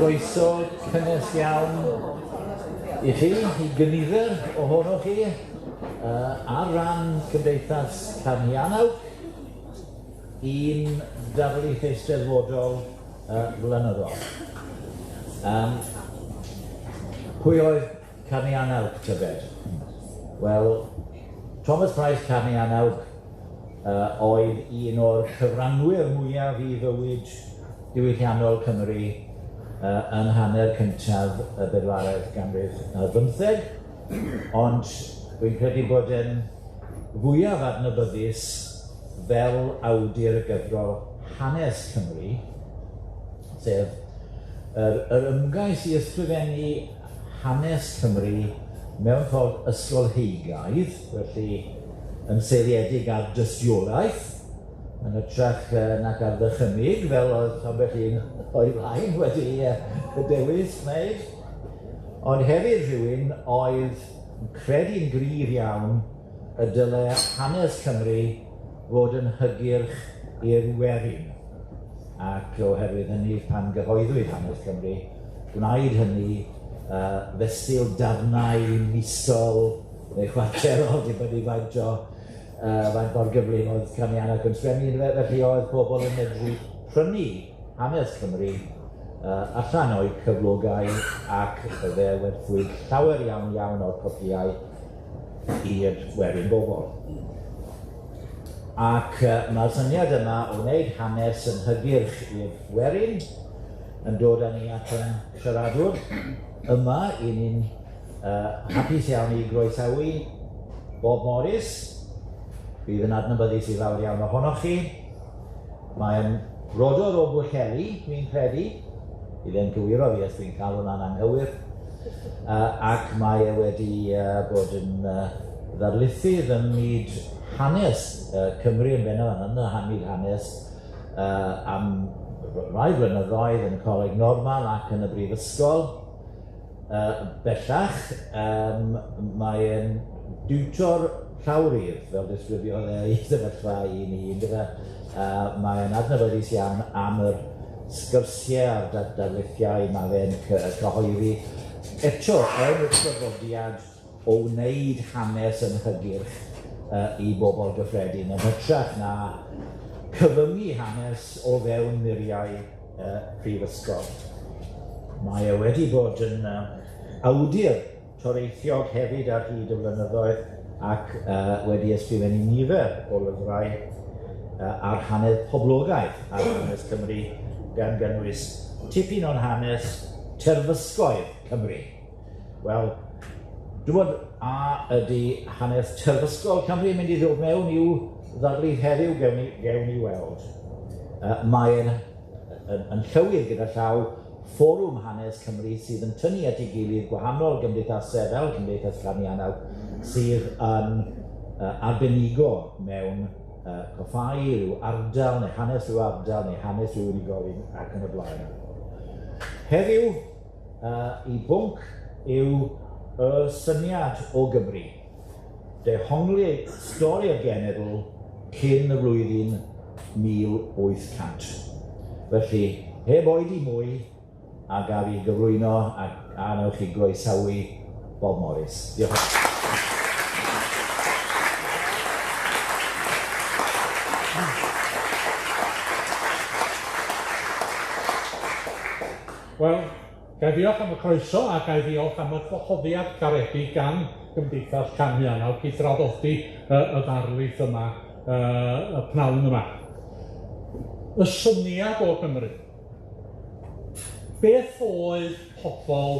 Croeso cynnes iawn i chi, i gynifer ohonoch chi, ar ran Cymdeithas Carnhuanawc, i'n darlith eisteddfodol flynyddol. Pwy oedd Carnhuanawc, tybed? Wel, Thomas Price Carnhuanawc oedd un o'r cyfranwyr mwyaf i fywyd diwylliannol Cymru yn hanner cyntaf y bedwaredd ganrif ar bymtheg, ond dwi'n credu bod e'n fwyaf adnabyddus fel awdur y gyfrol Hanes Cymru, sef yr ymgais i ysgrifennu hanes Cymru mewn ffordd ysgolheigaidd, felly yn seiliedig ar dystiolaeth, yn hytrach nac ar ddychymyg, fel oedd ambell un o'i flaen wedi dewis wneud. Ond hefyd rhywun oedd yn credu'n gryf iawn y dyle hanes Cymru fod yn hygyrch i'r werin, ac oherwydd hynny, pan gyhoeddwyd Hanes Cymru, gwnaed hynny fesul darnau misol neu chwarterol, dibynnu faint o faint mor gyflym oedd Carnhuanawc yn sgwennu yndyfe, felly oedd pobl yn medru prynu Hanes Cymru allan o'u cyflogau ac fe werthwyd llawer iawn iawn o'r copïau i'r werin bobl. Ac mae'r syniad yma o wneud hanes yn hygyrch i'r werin yn dod â ni at ein siaradwr yma. I ni'n hapus iawn i groesawu Bob Morris, fydd yn adnabyddus i lawer iawn ohonoch chi. Mae'n brodor o Bwllheli, dwi'n credu. Bydd e'n cywiro fi os dwi'n cael hwnna'n anghywir. Ac mae e wedi bod yn ddarlithydd ym myd hanes Cymru yn bennaf, yn y myd hanes am rai blynyddoedd yn y Coleg Normal ac yn y Brifysgol. Bellach, mae e'n diwtor llawrydd, fel disgrifiodd e ei sefyllfa i ni, yndyfe? Mae e'n adnabyddus iawn am yr sgyrsiau a'r darlithiau mae fe'n cyhoeddi. Eto, yn y traddodiad o wneud hanes yn hygyrch i bobl gyffredin, yn hytrach na cyfyngu hanes o fewn muriau prifysgol. Mae e wedi bod yn awdur toreithiog hefyd ar hyd y blynyddoedd ac wedi ysgrifennu nifer o lyfrau ar hanes poblogaidd ar hanes Cymru, gan gynnwys tipyn o'n hanes terfysgoedd Cymru. Wel, dwi'n gwybod a ydy hanes terfysgol Cymru yn mynd i ddod mewn i'w ddarlith heddiw, gewn ni weld. Mae'n yn llywydd gyda llaw Fforwm Hanes Cymru sydd yn tynnu at ei gilydd gwahanol gymdeithasau fel Cymdeithas Carnhuanawc sydd yn arbenigo mewn coffáu rhyw ardal neu hanes rhyw ardal neu hanes rhyw unigolyn ac yn y blaen. Heddiw, y bwnc yw y syniad o Gymru. Dehongli stori'r genedl cyn y flwyddyn 1800. Felly, heb oedi mwy, a gaf i gyflwyno a a wnewch chi groesawu Bob Morris. Diolch yn fawr. Wel, Ga i ddiolch am y croeso a ga i ddiolch am y gwahoddiad garedig gan Gymdeithas Carnhuanawc i draddodi y ddarlith yma y pnawn yma. Y syniad o Gymru. Beth oedd pobol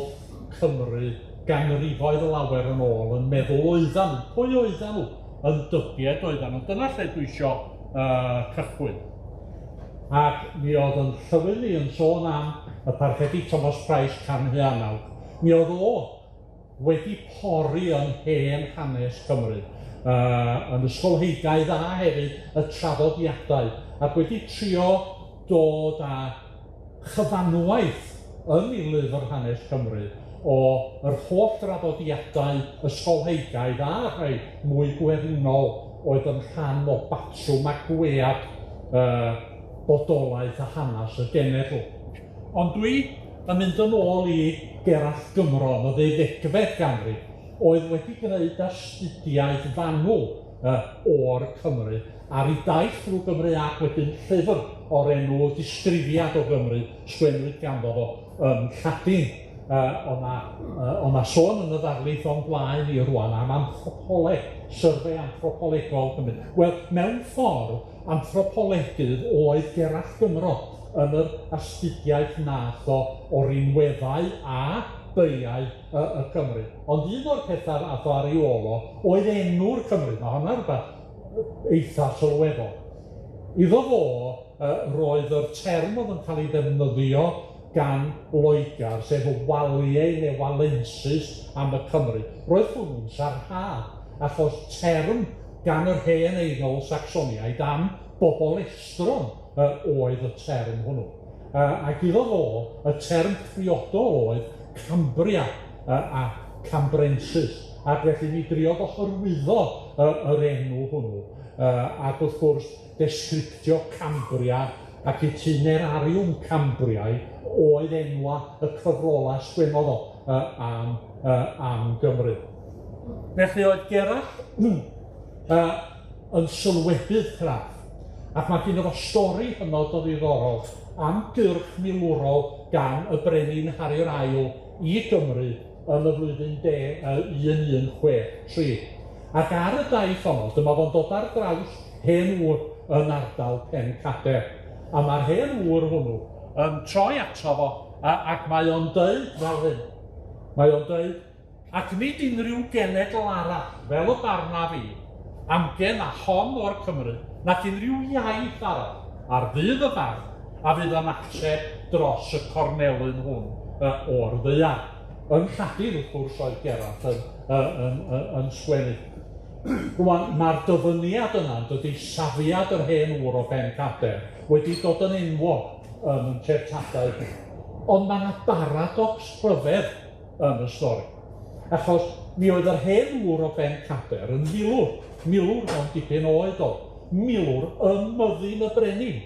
Cymru ganrifoedd lawer yn ôl yn meddwl oeddan nhw? Pwy oeddan nhw? Yn dybied oeddan nhw? Dyna lle dwi isio cychwyn. Ac mi o'dd 'yn llywydd i yn sôn am y Parchedig Thomas Price Carnhuanawc, mi o'dd o wedi pori yn hen hanes Cymru, yn ysgolheigaidd a hefyd y traddodiadau, ac wedi trio dod â chyfanwaith yn 'i lyfr Hanes Cymru o yr holl draddodiadau ysgolheigaidd a rhai mwy gwerinol oedd yn rhan o batrwm a gwead yy bodolaeth a hanas y genedl. Ond dwi yn mynd yn ôl i Gerallt Gymro yn y ddeuddegfed ganrif, oedd wedi gwneud astudiaeth fanwl yy o'r Cymry ar 'i daith drw Gymru ac wedyn llyfr o'r enw Disgrifiad o Gymru, sgwennwyd ganddo fo yn Lladin. Yy o' 'na yy o' 'na sôn yn y ddarlith o'n blaen i rŵan am anthropoleg, survey anthropolegol Cymru. Wel, mewn ffordd, anthropolegydd oedd Gerallt Gymro yn yr astudiaeth nath o o rinweddau a beiau y y Cymry. Ond un o'r petha ath o ar ei ôl o oedd enw'r Cymry. Ma' hwnna rwbath eitha sylweddol. Iddo fo yy roedd yr term o'dd yn ca'l 'i ddefnyddio gan Loegar, sef y Waliau neu Walensis am y Cymry. Roedd hwnnw'n sarhad, achos term gan yr hen Eingl Sacsoniaid am bobol estron yy oedd y term hwnnw. Yy ac iddo fo, y term priodol oedd Cambria yy a Cambrensis, ac felly mi driodd o hyrwyddo yy yr enw hwnnw, yy ac wrth gwrs desgriptio Cambria ac itinerarium Cambriae oedd enwa y cyfrola sgwennodd o yy am yy am Gymru. Felly oedd Gerallt yy yn sylwebydd craff, ac ma' gynno fo stori hynod o ddiddorol am gyrch milwrol gan y brenin Harri'r Ail i Gymru yn y flwyddyn de- yy un un chwech tri. Ac ar y daith honno, dyma fo'n dod ar draws hen ŵr yn ardal Pencader. A ma'r hen ŵr hwnnw yn troi ato fo a ac mae o'n deud fel hyn, mae o'n deud, ac nid unrhyw genedl arall, fel y barna fi, amgen a hon o'r Cymry, nac unrhyw iaith arall, ar ddydd y farn, a fydd yn ateb dros y cornelyn hwn yy o'r ddaear. Yn Lladin, wrth gwrs, oedd Gerallt yn yy yn yy yn sgwennu. Rŵan, ma'r dyfyniad yna, yn dydi, safiad yr hen ŵr o Bencader wedi dod yn enwog yn 'yn treftadaeth ni. Ond ma' 'na baradocs rhyfedd yn y stori, achos mi oedd yr hen ŵr o Bencader yn filwr, milwr mewn dipyn oed o'dd, milwr ym myddin y brenin,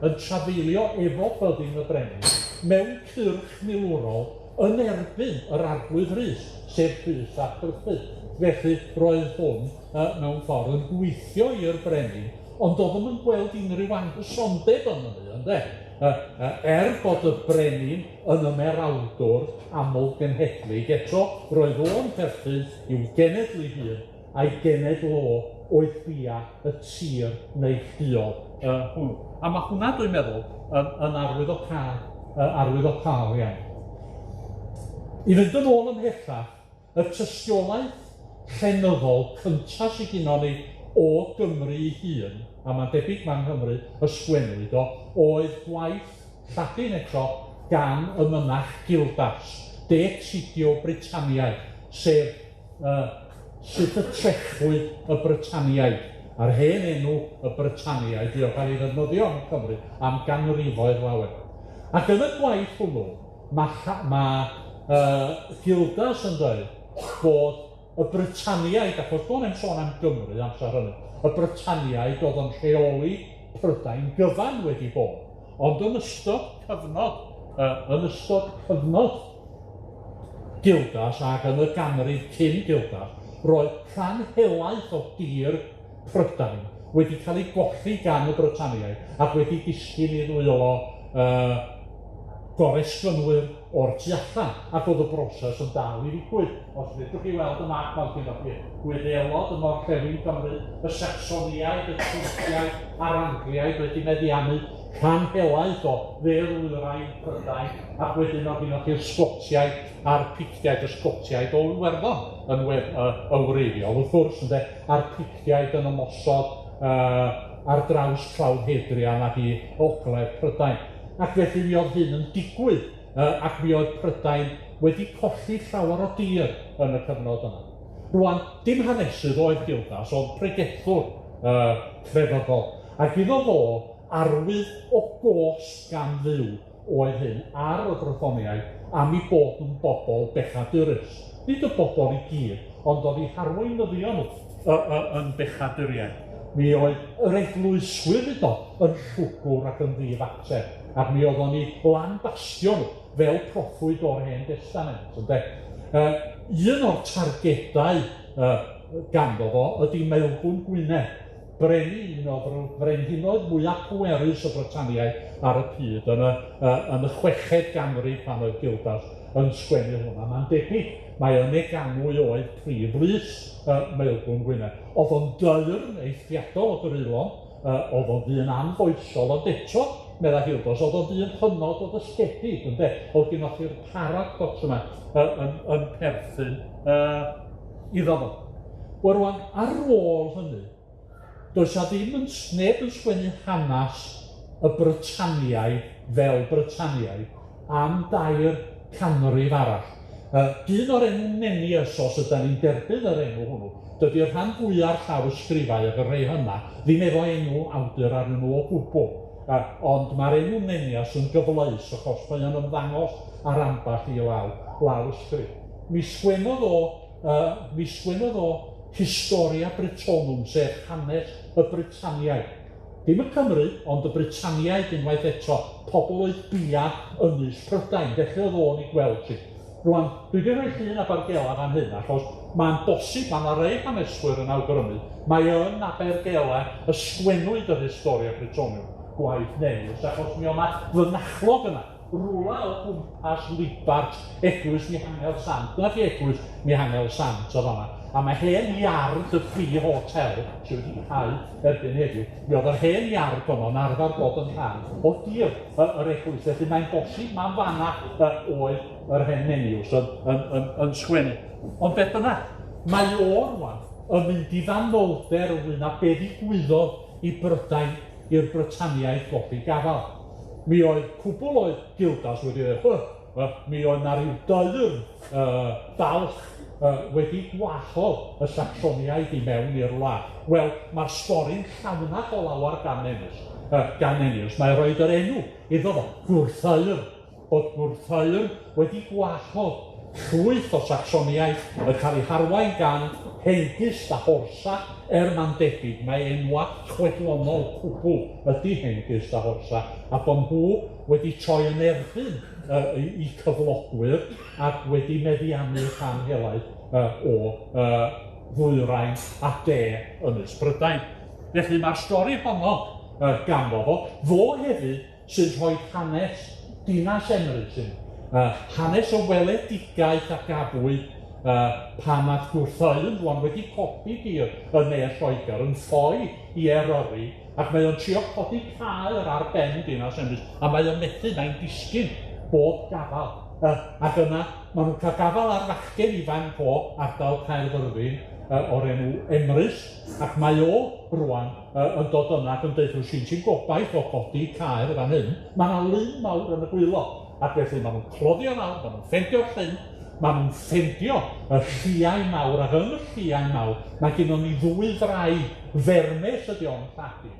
yn trafeilio efo byddin y brenin mewn cyrch milwrol yn erbyn yr arglwydd Rhys, sef Rhys ap Gruffydd. Felly, roedd hwn yy mewn ffordd yn gweithio i'r brenin, ond do'dd o'm yn gweld unrhyw anghysondeb yn hynny, ynde? Yy yy er bod y brenin yn ymerawdwr aml genhedlig, eto roedd o'n perthyn i'w genedl ei hun, a'i genedl o oedd bia y tir neilltuol yy hwnnw. A ma' hwnna, dwi'n meddwl, yn yn arwyddocâd yy arwyddocaol iawn. I fynd yn ôl ymhellach, y tystiolaeth llenyddol cynta sy ginnon ni o Gymru 'i hun, a ma'n debyg ma' yng Nghymru y sgwennwyd o, oedd gwaith Lladin eto gan y mynach Gildas, De Excidio Britanniae, sef yy sut y trechwyd y Brytaniaid, a'r hen enw y Brytaniaid fuodd cael ei ddefnyddio yn Cymru am ganrifoedd lawer. Ac yn y gwaith hwnnw, ma' lla- ma' yy Gildas yn dweud bod y Brytaniaid, achos do'n i'm sôn am Gymru amser hynny, y Brytaniaid o'dd yn rheoli Prydain gyfan wedi bod, ond yn ystod cyfnod yy yn ystod cyfnod Gildas ac yn y ganrif cyn Gildas, roedd rhan helaeth o dir Prydain wedi cael ei golli gan y Brytaniaid ac wedi disgyn i ddwylo yy goresgynwyr o'r tu allan, ac o'dd y broses yn dal i ddigwydd. Os fedrwch chi weld y map ma' gynnoch chi Gwyddelod yng ngorllewin Cymru, y Sacsoniaid, y Twrciaid a'r Angliaid wedi meddiannu rhan helaeth o dde-ddwyrain Prydain, ac wedyn o'dd gynnoch chi'r Sgotiaid a'r Pictiaid, y Sgotiaid o Iwerddon yn we- yy yn wreiddiol wrth gwrs ynde, a'r Pictiaid yn ymosod yy ar draws Clawdd Hadrian ac i ogledd Prydain. Ac felly mi o'dd hyn yn digwydd yy ac mi oedd Prydain wedi colli llawer o dir yn y cyfnod yna. Rŵan, dim hanesydd oedd Gildas, o'dd pregethwr yy crefyddol, ac iddo fo arwydd o gosb gan Dduw oedd hyn ar y Brythoniaid am 'u bod nw'n bobol bechadurus. Nid y bobol i gyd, ond o'dd 'u harweinyddion nw yy yy yn bechaduriaid. Mi oedd yr eglwyswyr hyd yn o'd yn llwgwr ac yn ddifater. Ac mi oedd o'n 'u lambastio nhw fel proffwyd o'r Hen Destament, ynde. Un o'r targedau ganddo fo ydi Maelgwn Gwynedd, brenin un o frenhinoedd mwya pwerus y Brytaniaid ar y pryd yn y yn y chweched ganrif pan oedd Gildas yn sgwennu hwn, a ma'n debyg mai yn Neganwy oedd prif lys Maelgwn Gwynedd. O'dd o'n deyrn eithriadol o greulon, o'dd o'n ddyn anfoesol, ond eto, medda Gildas, o'dd o'n ddyn hynod o ddysgedig, ynde? O'dd gynnoch chi'r paradox yma yn perthyn iddo fo. Wel rŵan, ar ôl hynny, does 'na ddim yn neb yn sgwennu hanas y Brytaniaid fel Brytaniaid am dair canrif arall. Dyn o'r enw Nennius, os ydan ni'n derbyn yr enw hwnnw, dydi'r rhan fwya'r llawysgrifau ag y rhei hynna ddim efo enw awdur arnyn nhw o gwbwl. Ond ma'r enw Nennius yn gyfleus achos mae o'n ymddangos ar amball i lawysgrif. Mi sgwennodd o mi sgwennodd o Historia Brittonum, sef hanes y Brytaniaid. Dim y Cymry, ond y Brytaniaid unwaith eto, pobl oedd bia Ynys Prydain, felly oedd o'n 'i gweld hi. Rŵan, dwi 'di rhoi llun Abergela fan hyn, achos ma'n bosib, ma' 'na rei haneswyr yn awgrymu, mai yn Abergele y sgwennwyd yr Historia Brittonum, gwaith Nennius, achos mi o'dd 'na fynachlog yna, rwla o gwmpas Libart, Eglwys Mihangel Sant. Dyna chi Eglwys Mihangel Sant o fan'na. A mae hen iard y Free Hotel, sydd wedi cau erbyn heddiw, mi oedd yr hen iard honno'n arfer bod yn rhan o dir yr eglwys. Felly mae'n bosib ma'n fan'na oedd yr hen Nennius yn, yn, yn, yn sgwennu. Ond beth bynnag, mae o rwan yn mynd i fanylder ynglyn â be ddigwyddodd i Brydain, i'r Brytaniaid golli gafal. Mi oedd cwbl oedd Gildas wedi dweud, hy, wel, mi oedd 'na ryw deyrn balch wedi gwahodd y Sacsoniaid i mewn i'r wlad. Wel, ma'r stori'n llawnach o lawar gan Nennius, gan Nennius. Mae roid yr enw iddo fo, Gwrtheyrn, bod Gwrtheyrn wedi gwahodd llwyth o Sacsoniaid yn cael eu harwain gan Hengist a Horsa, er ma'n debyg mae enwa chwedlonol cwbl ydy Hengist a Horsa, a bo' nhw wedi troi yn erbyn 'u cyflogwyr ac wedi meddiannu rhan helaeth o ddwyrain a de Ynys Brydain. Felly ma'r stori honno ganddo fo, fo hefyd sy'n rhoi hanes Dinas Emrys i ni, hanes y weledigaeth a gafwyd pan nath Gwrtheyrn rŵan wedi codi dir yn ne Lloegr yn ffoi i Eryri, ac mae o'n trio codi caer ar ben Dinas Emrys, a mae o'n methu, mae'n disgyn bob gafal. Ac yna ma' nw'n ca'l gafal ar fachgen ifanc o ardal Caerfyrddin o'r enw Emrys, ac mae o rŵan yn dod yna ac yn deud, "Wel, sin ti'n gobaith o godi caer fan hyn, ma' 'na lyn mawr yn y gwaelod." Ac felly ma' nw'n cloddio lawr, ma' nw'n ffeindio'r llyn, ma' nw'n ffeindio y lliau mawr, ac yn y lliau mawr ma' gennon ni ddwy ddraig, Vermes ydi o'n Lladin,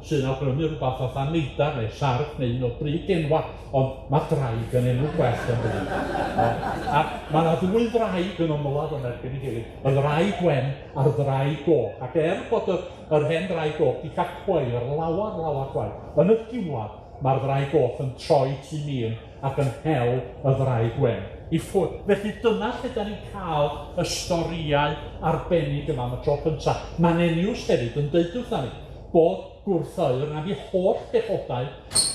sy'n awgrymu rwbath fatha neidar neu sarff neu un o brif genwa, ond ma' draig yn enw gwell yn dydi? A ma' 'na ddwy ddraig yn ymladd yn erbyn 'i gilydd, y ddraig wen a'r ddraig goch, ac er bod yr hen ddraig goch 'di ca'l cweir lawar lawar gwaith, yn y diwadd ma'r ddraig goch yn troi tu min ac yn hel y ddraig wen i ffwrdd. Felly dyna lle 'dan ni'n ca'l y storïau arbennig yma am y tro cynta. Ma' Nennius hefyd yn deud wrtha ni bod Gwrtheyrn am 'i holl bechodau,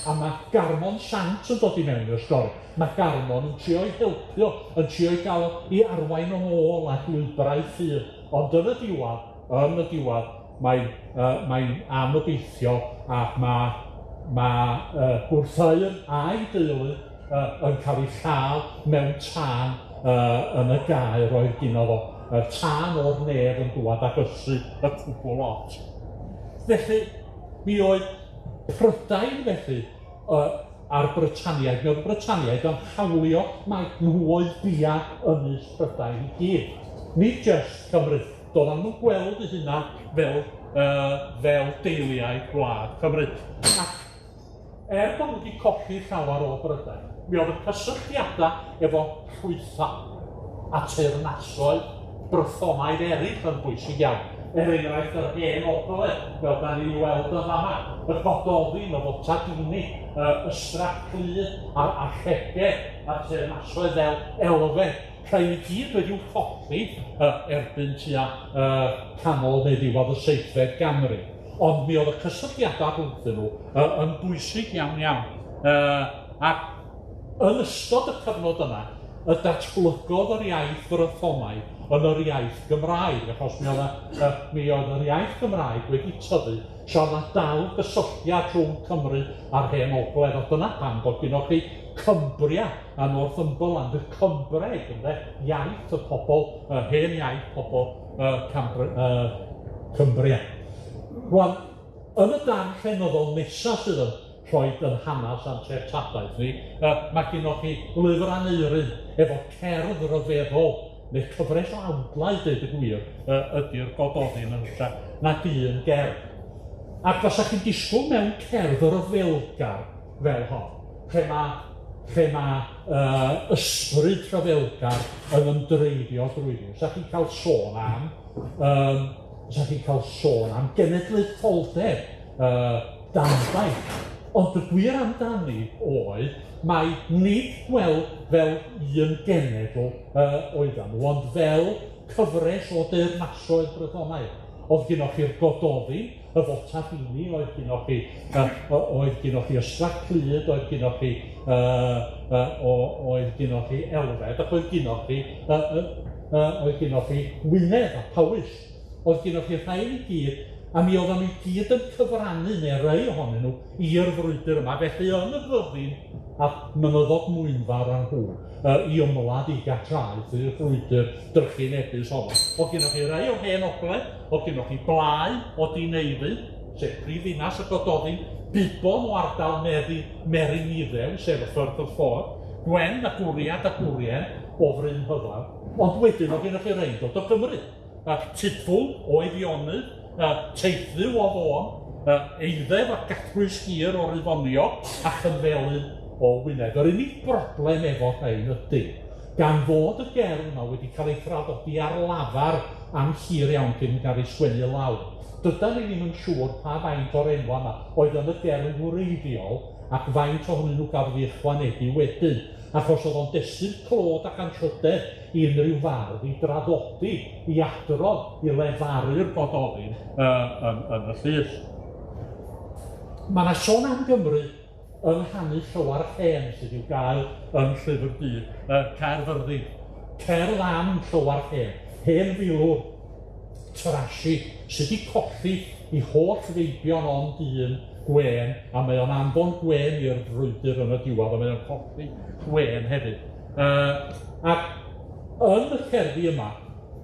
a ma' Garmon Sant yn dod i mewn i'r stori. Ma' Garmon yn trio'i helpu o, yn trio'i ga'l o i arwain o'n ôl at lwybrau ffydd, ond yn y diwadd, yn y diwadd, mae'n mae'n anobeithiol ac ma' ma' Gwrtheyrn a'i deulu yn cael eu lladd mewn tân yn y gaer oedd gynno fo, y tân o'r nef yn dŵad ac ysu y cwbl lot. Felly, mi oedd Prydain felly a'r Brytaniaid, mi oedd y Brytaniaid yn hawlio mai nhw oedd bia Ynys Prydain i gyd, nid jyst Cymru. Doeddan nhw'n gweld eu hunan fel fel deiliaid gwlad Cymru. Ac er bod nhw wedi colli llawer o Brydain, mi oedd y cysylltiadau efo llwythau a teyrnasoedd Brythonaidd eraill yn bwysig iawn. Er enghraifft, yr hen ogledd, fel da ni'n ei weld yn fama. Y Gododdin, y Votadini, Ystrad Clud, a'r Rheged, a'r teyrnasoedd fel Elfed, rhain i gyd wedi'w colli erbyn tua canol neu ddiwedd y seithfed ganrif. Ond mi oedd y cysylltiadau rhwngthyn nhw yn bwysig iawn iawn. Ac yn ystod y cyfnod yna, y datblygodd yr iaith Frythonaidd yn yr iaith Gymraeg, achos mi oedd, mi oedd yr iaith Gymraeg wedi tyfu tra oedd 'na dal gysylltiad rhwng Cymru a'r Hen Ogledd, a dyna pam bod gynnoch chi Cumbria a Northumberland, y Cymbreg, ynde, iaith y pobl, hen iaith pobl Cambr Cumbria. Rwan, yn y darn llenyddol nesa sydd yn rhoid yn hanes a'n treftadaeth ni, mae gynnoch chi lyfr Aneurin efo cerdd ryfeddol, neu cyfres o awdlau, deud y gwir, ydy'r Gododdin yn hytrach nag un gerdd. Ac fasach chi'n disgwyl mewn cerdd ryfelgar fel hon, lle ma' lle ma' ysbryd rhyfelgar yn ymdreiddio drwyddi, 'sa chi'n ca'l sôn am 'sa chi'n ca'l sôn am genedlaetholdeb danbaid, ond y gwir amdani oedd mai nid gweld fel un genedl oeddan nhw, ond fel cyfres o deyrnasoedd Brythonaidd. O'dd gynnoch chi'r Gododdin, y Votadini, oedd gynnoch chi oedd gynnoch chi Ystrad Clud, oedd gynnoch chi oedd gynnoch chi Elfed, ac oedd gynnoch chi oedd gynnoch chi Wynedd a Powys. Oedd gynnoch chi rhain i gyd, a mi oeddan nhw i gyd yn cyfrannu, neu rei ohonyn nhw, i'r frwydr yma. Felly yn y fyddin a mynyddod Mwynfawr a nhw i ymladd i Gatraeth, i'r frwydr drychinebus honno. Oedd gynnoch chi rai o'r Hen Ogledd, oedd gynnoch chi Blau o Dineifu, sef prifddinas y Gododdin, Bubon o ardal Meri, Meriniddew, sef y Ffyrdd y Ffordd, Gwen a Gwriad a Gwrien o Fryn Hyddaf, ond wedyn oedd gynnoch chi rei'n dod o Gymru. Tudful o Eifionydd, Teithliw o Fôn, Eiddef a Gatwys Hir o Rufoniog, a Chynfelyn o Wynedd. Yr unig broblem efo rhain ydy, gan fod y gerdd yma wedi cael ei thraddodi ar lafar am hir iawn cyn cael ei sgwennu lawr, dydan ni ddim yn siŵr pa faint o'r enwa yma oedd yn y gerdd wreiddiol ac faint ohonyn nhw gafodd ei ychwanegu wedyn, achos oedd o'n destun clod ac anrhydedd i unrhyw fardd i draddodi, i adrodd, i lefaru'r Gododdin yn yn y llys. Ma' 'na sôn am Gymru yng nghanu Llywarch Hen sydd i'w gael yn Llyfr Du Caerfyrddin. Cerdd am Llywarch Hen, hen filwr trasig sy 'di colli 'i holl feibion ond un, Gwên, a mae o'n anfon Gwên i'r frwydr yn y diwadd, a mae o'n colli Gwên hefyd. Ac yn y cerddi yma,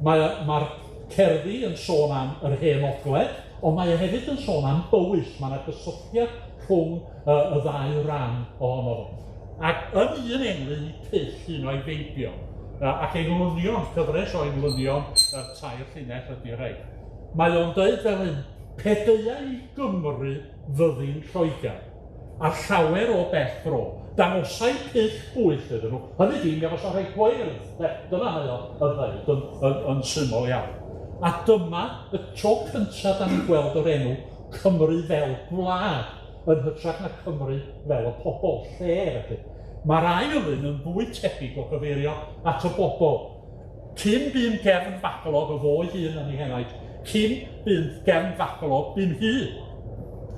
mae o- ma'r cerddi yn sôn am yr Hen Ogledd, ond mae o hefyd yn sôn am Bowys. Ma' 'na gysylltiad rhwng y ddau ran ohono fo. Ac yn un englyn i Pyll, un o'i feibion, ac englynion, cyfres o englynion tair llinell ydi rhein. Mae o'n deud fel hyn, pe deuai i Gymru fyddin Lloegr, a llawer o bell fro, dangosai Pyll Pwyll iddyn nhw, hynny ydi, mi fysa rhai gweirdd, de, dyna mae o yn ddeud yn, yn, yn syml iawn. A dyma y tro cynta da ni'n gweld yr enw Cymru fel gwlad, yn hytrach na Cymru fel y pobol, lle felly. Mae'r ail un yn fwy tebyg o gyfeirio at y bobol. Cyn bu'n gefn faglog y fo'i hun yn ei henaid, cyn bu'n gefn faglog bu'n hy,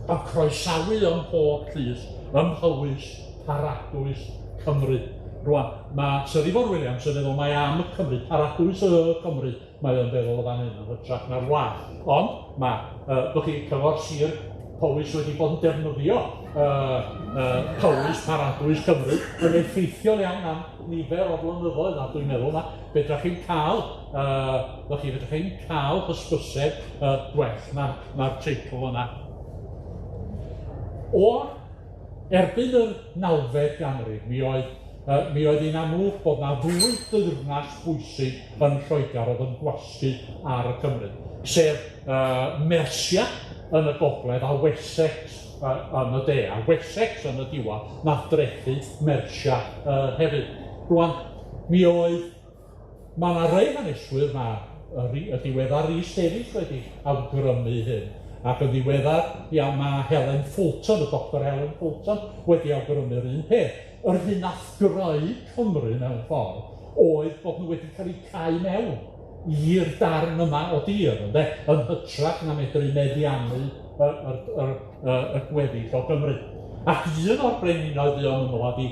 a croesawu ym mhob llys, ym Mhowys, Paradwys, Cymru. Rwan, mae Sir Ifor Williams yn meddwl mai am y Cymru, Paradwys y Cymru, mae o'n feddwl o fan hyn yn hytrach na'r wlad. Ond mae, yy, chi, Cyngor Sir Powys wedi bod yn defnyddio Powys, Paradwys Cymru yn effeithiol iawn am nifer o flynyddoedd, a dwi'n meddwl na fedrwch chi'n cael, chi, fedrwch chi'n cael hysbyseb gwell na'r na teitl yna. O erbyn yr nawfed ganrif, mi oedd mi oedd hi'n amlwg bod 'na ddwy deyrnas bwysig yn Lloegr oedd yn gwasgu ar y Cymru, sef Mersia yn y gogledd a Wessex yn y de, a Wessex yn y diwadd nath drechu Mersia hefyd. Rŵan, mi oedd, ma' 'na rai haneswyr, ma' y y diweddar Rhys Davies wedi awgrymu hyn, Ac yn ddiweddar iawn ma' Helen Fulton, y Doctor Helen Fulton, wedi awgrymu'r un peth. Yr hyn nath greu Cymru mewn ffordd oedd bod nhw wedi cael eu cau mewn i'r darn yma o dir, ynde, yn hytrach na medru meddiannu y yr yr y y gweddill o Gymru. Ac un o'r brenhinoedd fuon ymladd i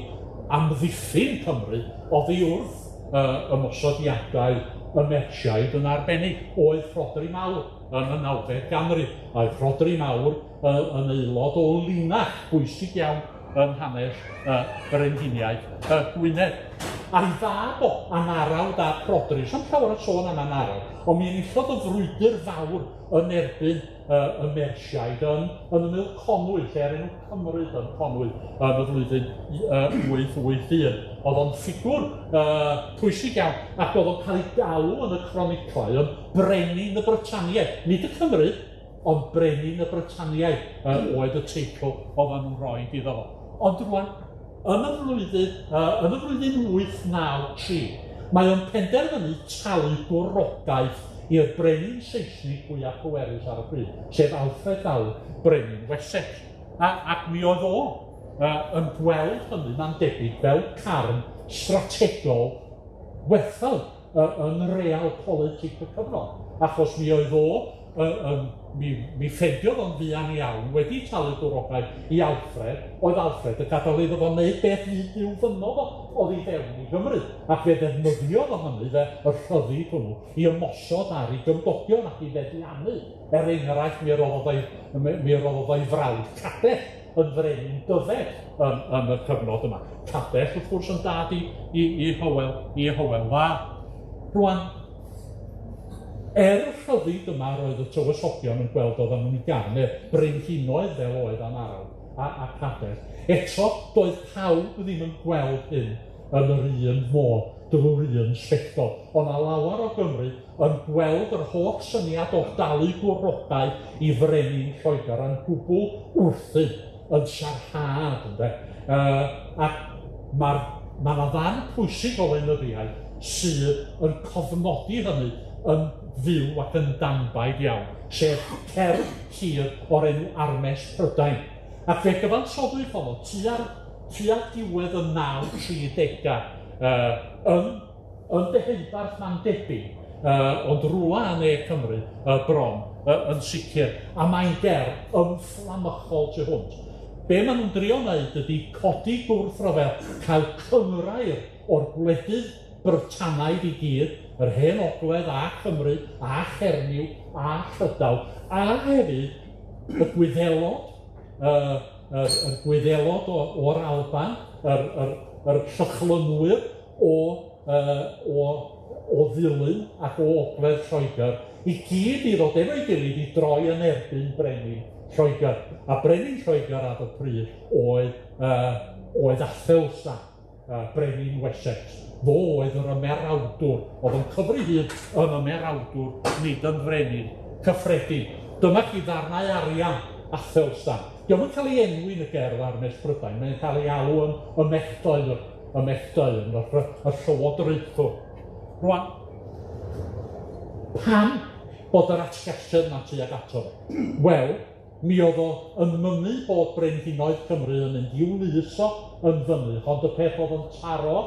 amddiffyn Cymru oddi wrth yy ymosodiadau y Mersiaid yn arbennig oedd Rhodri Mawr yn y nawfed ganrif. Oedd Rhodri Mawr yy yn aelod o linach bwysig iawn yn hanes y brenhiniaeth y Gwynedd. A'i fab o, Anarawd ap Rhodri, sa'm llawer o sôn am Anarawd, ond mi enillodd y frwydr fawr yn erbyn y Mersiaid yn, yn ymyl Conwy, lle ar enw Cymru yn Conwy, yn y flwyddyn 881. Oedd o'n ffigwr pwysig iawn, ac oedd o'n cael ei galw yn y croniclau yn brenin y Brytaniaid, nid y Cymry, Ond brenin y Brytaniaid yy oedd y teitl oeddan nhw'n rhoid iddo fo. Ond rŵan, yn y flwyddyn yy yn y flwyddyn 893, mae o'n penderfynu talu gwrogaeth i'r brenin Seisnig fwya pwerus ar y pryd, sef Alfred Fawr, brenin Wessex. A ac mi oedd o yy yn gweld hynny, ma'n debyg, fel carn strategol werthfawr. yy yn realpolitik y cyfnod, achos mi oedd o yy yn mi mi ffeindiodd o'n fuan iawn wedi talu gwrogaeth i Alfred, oedd Alfred yn gadael iddo fo wneud beth fydd Duw fynno fo oddi fewn i Gymru, ac fe ddefnyddiodd o hynny fe, y rhyddid hwnnw, i ymosod ar 'i gymdogion ac i feddiannu, er enghraifft, mi roddodd o'i mi mi roddodd o'i frawd Cadell yn frenin Dyfed yn yn y cyfnod yma. Cadell, wrth gwrs, yn dad i i i Hywel, i Hywel Dda. Rŵan, er y rhyddid yma roedd y tywysogion yn gweld oedden nhw'n 'i gael, neu brenhinoedd fel oedd Anarawd a a Cadell, eto doedd pawb ddim yn gweld hyn yn yr un modd, drwy'r un sbectol. O' 'na lawar o Gymry yn gweld yr holl syniad o dalu gwrogau i frenin Lloegr yn gwbl wrthun, yn sarhad ynde. Yy ac ma'r ma' 'na ddarn pwysig o lenyddiaeth sydd yn cofnodi hynny yn fyw ac yn danbaid iawn, sef cerdd hir o'r enw Armes Prydain. Ac fe gyfansoddwyd honno tua'r tua diwedd y 930au yy yn yn Deheubarth ma'n debyg, yy ond rwla yn ne Cymru yy bron yy yn sicir, a mae'n gerdd ymfflamychol tu hwnt. Be' ma' nw'n drio neud ydi codi gwrthryfel, cael cynghrair o'r gwledydd Brytanaidd i gyd, yr Hen Ogledd a Chymru a Chernyw a Llydaw, a hefyd y Gwyddelod, yy yr yr Gwyddelod o o'r Alban, yr yr yr Llychlynwyr o yy o o Ddulyn ac o Ogledd Lloegr, i gyd i ddod efo'i gilydd i droi yn erbyn brenin Lloegr. A brenin Lloegr ar y pryd oedd yy oedd Athelstan, yy brenin Wessex. Fo oedd yr ymerawdwr, o'dd yn cyfri hyd yn ymerawdwr, nid yn frenin cyffredin. Dyma chi ddarnau arian Athelstan. Dio'm yn ca'l ei enwi yn y gerdd Armes Brydain, mae'n cael ei alw yn ymechdoer, ymechdoer, y y llywodraethwr. Rŵan, pam bod yr atgasedd 'ma tuag ato fo? Wel, mi o'dd o yn mynnu bod brenhinoedd Cymru yn mynd i'w lys o yn fynych, ond y peth o'dd yn taro,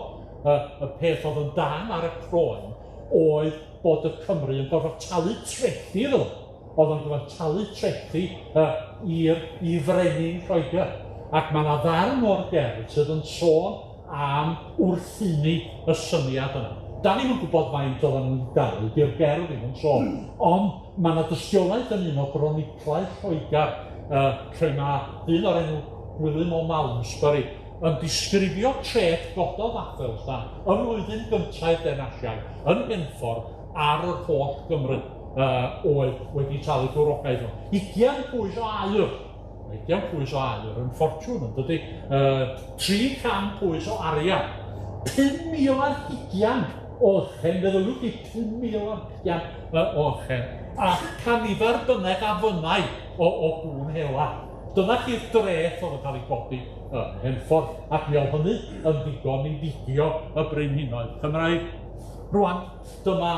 y y peth o'dd yn dân ar y croen, oedd bod y Cymry yn gorfod talu trethi iddo fo. O'dd o'n gorfod talu trethi yy i'r i frenin Lloegr, ac ma' 'na ddarn o'r gerdd sydd yn sôn am wrthuni y syniad yna. Da ni'm yn gwybod faint oedden nhw'n dalu, 'di'r gerdd ddim yn sôn, ond ma' 'na dystiolaeth yn un o groniclau Lloegr, yy lle ma' dyn o'r enw Gwilym o Malmesbury yn disgrifio treth gododd Athelstan ym mlwyddyn gyntaf Deyrnasiaeth yn Henffordd ar yr holl Gymry yy oedd wedi talu gwrogaeth iddo. Ugian pwys o aur! Mae ugian pwys o aur yn ffortiwn, yn dydi? Yy, 300 pwys o arian, 5,020 o ychen, feddyliwch chi, 5,020 o ychen, a canifar bynnag a fynnai o, o gŵn hela. Dyna chi'r dreth oedd yn cael ei godi ym Mhenffordd, ac mi oedd hynny yn ddigon i ddigio y brenhinoedd Cymraeg. Rwan, dyma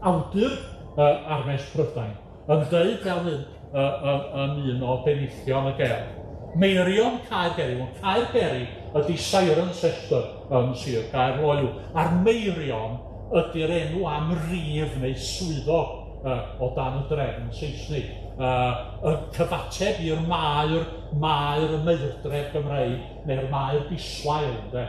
awdur Armes Prydain yn deud fel hyn. yn un o benillion y gerdd. Meirion Caer Geri, wel Caer Geri ydy Cirencester yn Sir Gaerloyw, a'r Meirion ydy'r enw am rif neu swyddog o dan y drefn Seisnig. Y cyfateb i'r maer, maer y meurdref Gymreig, neu'r maer Biswail, ynde.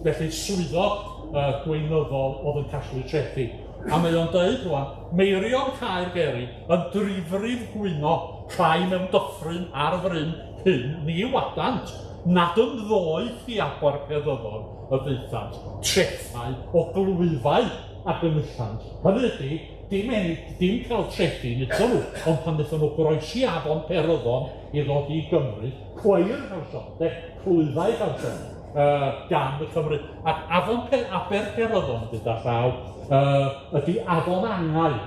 Felly swyddog gweinyddol oedd yn casglu trethi. A mae o'n deud rwan, Meirion Caer Geri yn drifrif gwyno rhai mewn dyffryn ar fryn hyn ni wadant, nad yn ddoeth i Aber Peryddon y ddaethant, trethau o glwyfau a gynullant. Hynny ydy, dim ennill, dim cael trethi wnaethon nhw, ond pan wnaethon nhw groesi afon Peryddon i ddod i Gymru, cweir cawson, de, clwyfau cawson, gan y Cymry. Ac afon Aber Peryddon gyda llaw ydy afon Angau,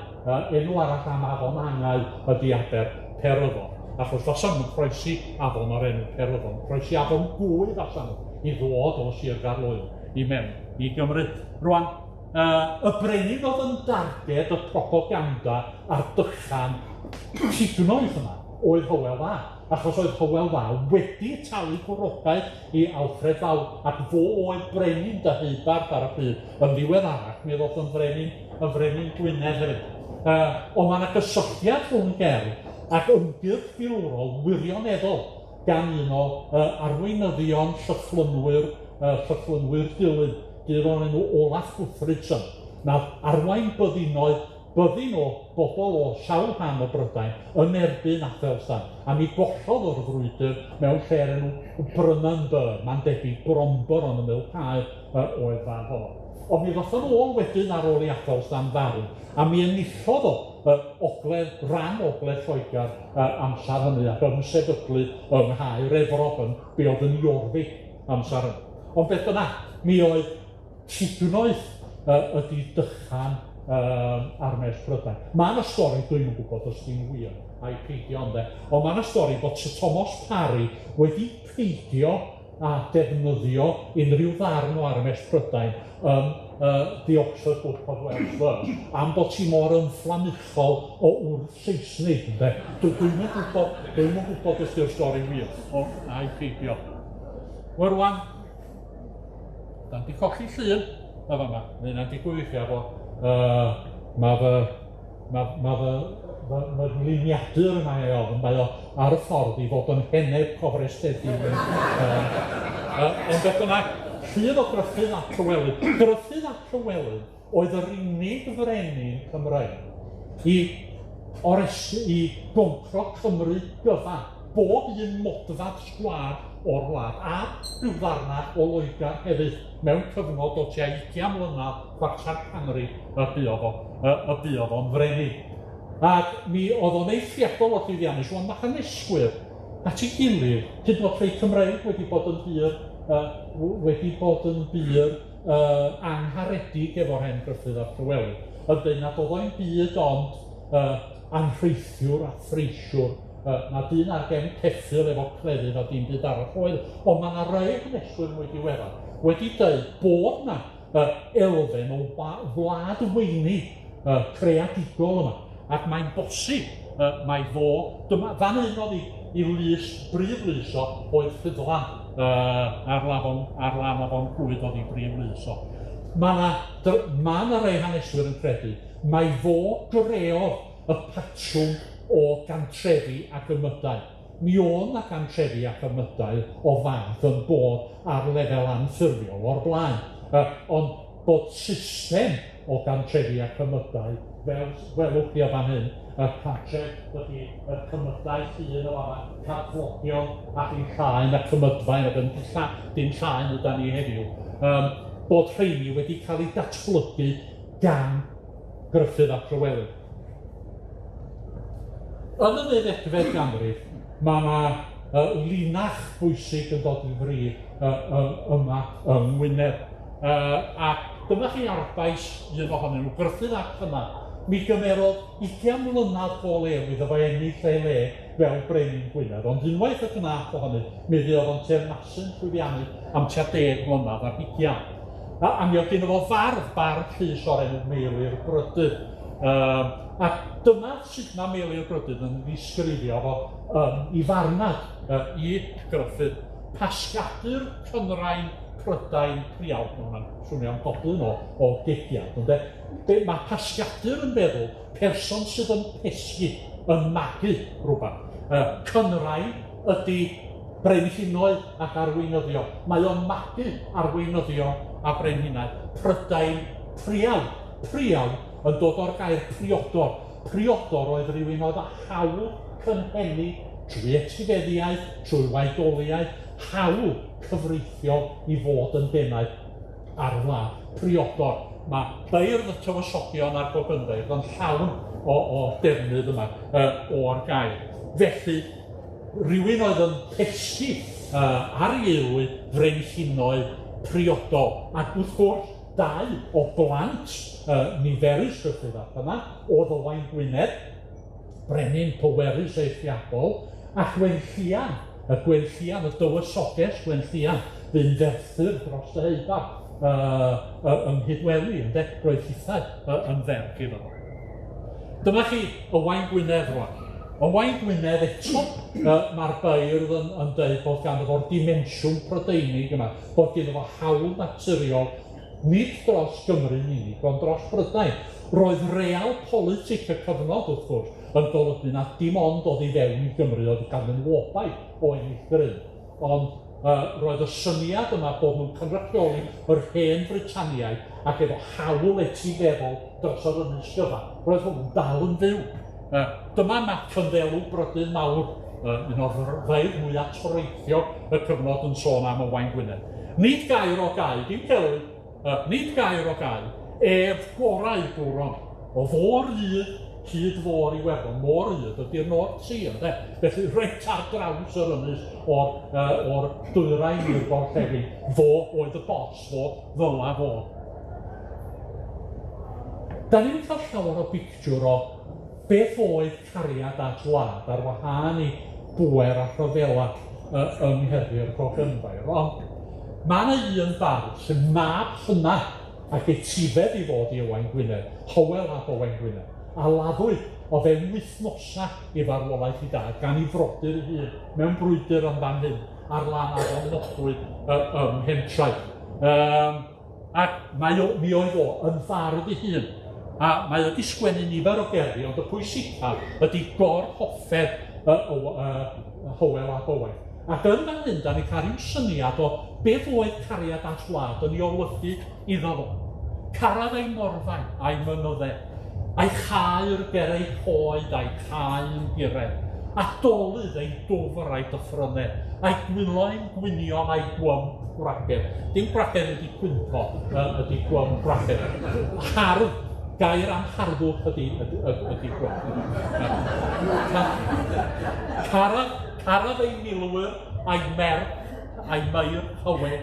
enw arall am afon Angau ydy Aber Peryddon. Achos fasan nhw'n croesi afon o'r enw Peryddon, croesi afon Gwy fasan nhw i ddod o Sir Gaerloyw i mewn i Gymru. Rwan, y brenin oedd yn darged y propaganda a'r dychan sugnoedd yma oedd Hywel Dda, achos oedd Hywel Dda wedi talu gwrogaeth i Alfred Fawr, ac fo oedd brenin Deheubarth ar y pryd. Yn ddiweddarach, mi ddoth yn frenin, yn frenin Gwynedd hefyd. Ond mae yna gysylltiad rhwng gerdd ac ymgyrch filwrol wirioneddol gan un o arweinyddion llychlynwyr, llychlynwyr Dulyn, dyn o'r enw Olaf Guthfridsson, nath arwain byddinoedd, byddin o bobl o sawl rhan o Brydain yn erbyn Athelstan, a mi gollodd o'r frwydr mewn lle o'r enw Brunanburh, mae'n debyg Bromber yn ymyl cae oedd fan honno. Ond mi ddoth o'n ôl wedyn ar ôl i Athelstan farw, a mi enillodd o ogledd, ran ogledd Lloegr amsar hynny, ac ymsefydlu yng Nghaer Efrog yn be oedd yn Jorvik amsar hynny. Ond beth bynnag, mi oedd sugnoedd ydy dychan armes Prydain. Mae yna stori, dwi'm yn gwybod os di'n wir ai peidio ynde, ond mae yna stori bod Sir Thomas Parry wedi peidio a defnyddio unrhyw ddarn o armes Prydain yn The Oxford Book of Welsh Verse, am bod ti mor ymfflamychol o wrth Seisnig, ynde. Dwi'm yn gwybod, dwi'm yn gwybod os di'r stori wir, o ai peidio. Wel rwan, da ni 'di colli llun yn fama, mae hynna'n digwydd weithiau efo, ma' fy, ma' ma' fy fy fy ngliniadur yma ei ofn, mae o ar y ffordd i fod yn heneb cofrestredig. Ond beth bynnag, llun o Gruffydd ap Llywelyn. Gruffydd ap Llywelyn oedd yr unig frenin Cymreig i oresu, i goncro Cymru gyfa, bob un modfad sgwâr o'r wlad, a rhyw ddarnau o Loegr hefyd, mewn cyfnod o tua 20 mlynedd, chwarter canrif y buodd o, y buodd o'n frenin. Ac mi oedd o'n eithriadol o llwyddiannus. Rwan, mae haneswyr at ei gilydd, hyd yn oed rhai Cymreig wedi bod yn bur, wedi bod yn bur angharedig efo'r hen Gruffydd ap Llywelyn, yn dweud nad oedd o'n byd ond anrheithiwr a threisiwr, na dyn ar gefn ceffyl efo clefyd a dim byd arall oedd. Ond mae yna rai haneswyr mwy diweddar wedi dweud bod yna elfen o wlad weini creadigol yma, ac mae'n bosib mai fo, dyma, fan hyn oedd i lys, brif lys o, oedd Rhuddlan, ar lafon, ar lan afon Clwyd oedd i brif lys o. Mae yna ma 'na rai haneswyr yn credu mai fo greodd y patrwm o gantrefi ac ymydau. Mi oedd 'na gantrefi ac ymydau o fath yn bod ar lefel anffurfiol o'r blaen, ond bod system o gantrefi ac ymydau, fel welwch chi o fan hyn, y cartref ydy y cymydau llun o fama, Carflodion a dim llaen a cymydfaen, ac yn dim llaen ydan ni heddiw, bod rheini wedi cael eu datblygu gan Gruffydd ap Llywelyn. Yn y ddeuddegfed ganrif, mae yna linach bwysig yn dod i fri yma yng Ngwynedd. A dyma chi arfbais un ohonyn nhw, Gruffydd ap Cynan. Mi gymerodd 20 mlynedd go lew iddo fo ennill ei le fel brenin Gwynedd, ond unwaith y gwnaeth o hynny, mi fuodd o'n teyrnasu'n llwyddiannus am tua 10 mlynedd ar hugian. A mi oedd gynno fo fardd, bardd llys o'r enw Meilir Brydydd. A dyma sut ma' Meilir Brydydd yn ddisgrifio fo i farnad i Gruffudd. Pasgadur Cynrain Prydain Priawd, ma' hwnna'n swnio'n goblyn o gediad, ynde? Be ma' Pasgadur yn feddwl, person sydd yn pesgi, yn magu rwbath. Cynrain ydi brenhinoedd ac arweinyddion. Mae o'n magu arweinyddion a brenhinau. Prydain Priawd. Priawd yn dod o'r gair priodor. Priodor oedd rhywun oedd â hawl cynhenid trwy etifeddiaeth, trwy waedoliaeth, hawl cyfreithiol i fod yn bennaeth ar wlad. Priodor. Mae beirdd y tywysogion a'r gogynfeirdd yn llawn o defnydd yma o'r gair. Felly, rhywun oedd yn pesgi ar ei aelwyd frenhinoedd priodol, ac wrth gwrs, dau o blant niferus Gruffudd ap yma, oedd Owain Gwynedd, brenin pwerus eithriadol, a Gwenllian, y Gwenllian, y dywysoges Gwenllian, fu'n ferthyr dros Deheubarth yng Nghydweli, ynde, roedd hithau yn ferch iddo fo. Dyma chi Owain Gwynedd rwan. Owain Gwynedd eto, mae'r beirdd yn dweud bod ganddo fo'r dimensiwn Prydeinig yma, bod ganddo fo hawl naturiol, nid dros Gymru'n unig, ond dros Brydain. Roedd real politic y cyfnod, wrth gwrs, yn golygu na dim ond oedd i fewn i Gymru oedd ganddyn nhw obaith o ennill grym. Ond roedd y syniad yma bod nhw'n cynrychioli yr hen Britaniaid ac efo hawl etifeddol dros yr ynys gyfa. Roedd hwnnw'n dal yn fyw. Dyma Mac Cynddelw Brydydd Mawr, un o'r feirdd mwyaf toreithiog y cyfnod yn sôn am Owain Gwynedd. Nid gair o gau, dim celwydd, nid gair o gau, ef gorau gwron, o fôr rydd hyd fôr Iwerddon, môr rydd ydy'r North Sea, ynde? Felly reit ar draws yr ynys o'r dwyrain i'r gorllewin, fo oedd y boss, fo ddyla fo. Da ni'n cael llawer o bictiwr o beth oedd cariad at wlad ar wahân i bŵer a rhyfela yng Ngherddi'r Gogynfair, ond ma' 'na un bardd sy'n mab hynna ac etifedd i fod i Owain Gwynedd, Hywel ab Owain Gwynedd, a laddwyd o fewn wythnosa i farwolaeth 'i dad gan 'i frodyr ei hun mewn brwydr yn fan hyn ar lan afon Nodwy ym Mhentraeth. Ac mae o, mi oedd o yn fardd ei hun, a mae o 'di sgwennu nifer o gerddi, ond y pwysicaf ydi gorhoffedd Hywel ab Owain. Ac yn fan hyn, da ni'n cael rhyw syniad o beth oedd cariad at wlad yn ei olygu iddo fo. Carad ei morfau a'i mynydde, a'i chaer ger ei coed a'i caen guren, a dolydd ei dwfr a'i dyffrynne, a'i gwyloen gwynion a'i gwymp gwragedd. Dim gwragedd ydi cwympo, ydi gwymp gwragedd. Hardd, gair am harddwch ydi gwymp. Carad ei milwyr a'i merch a'i mair hywe,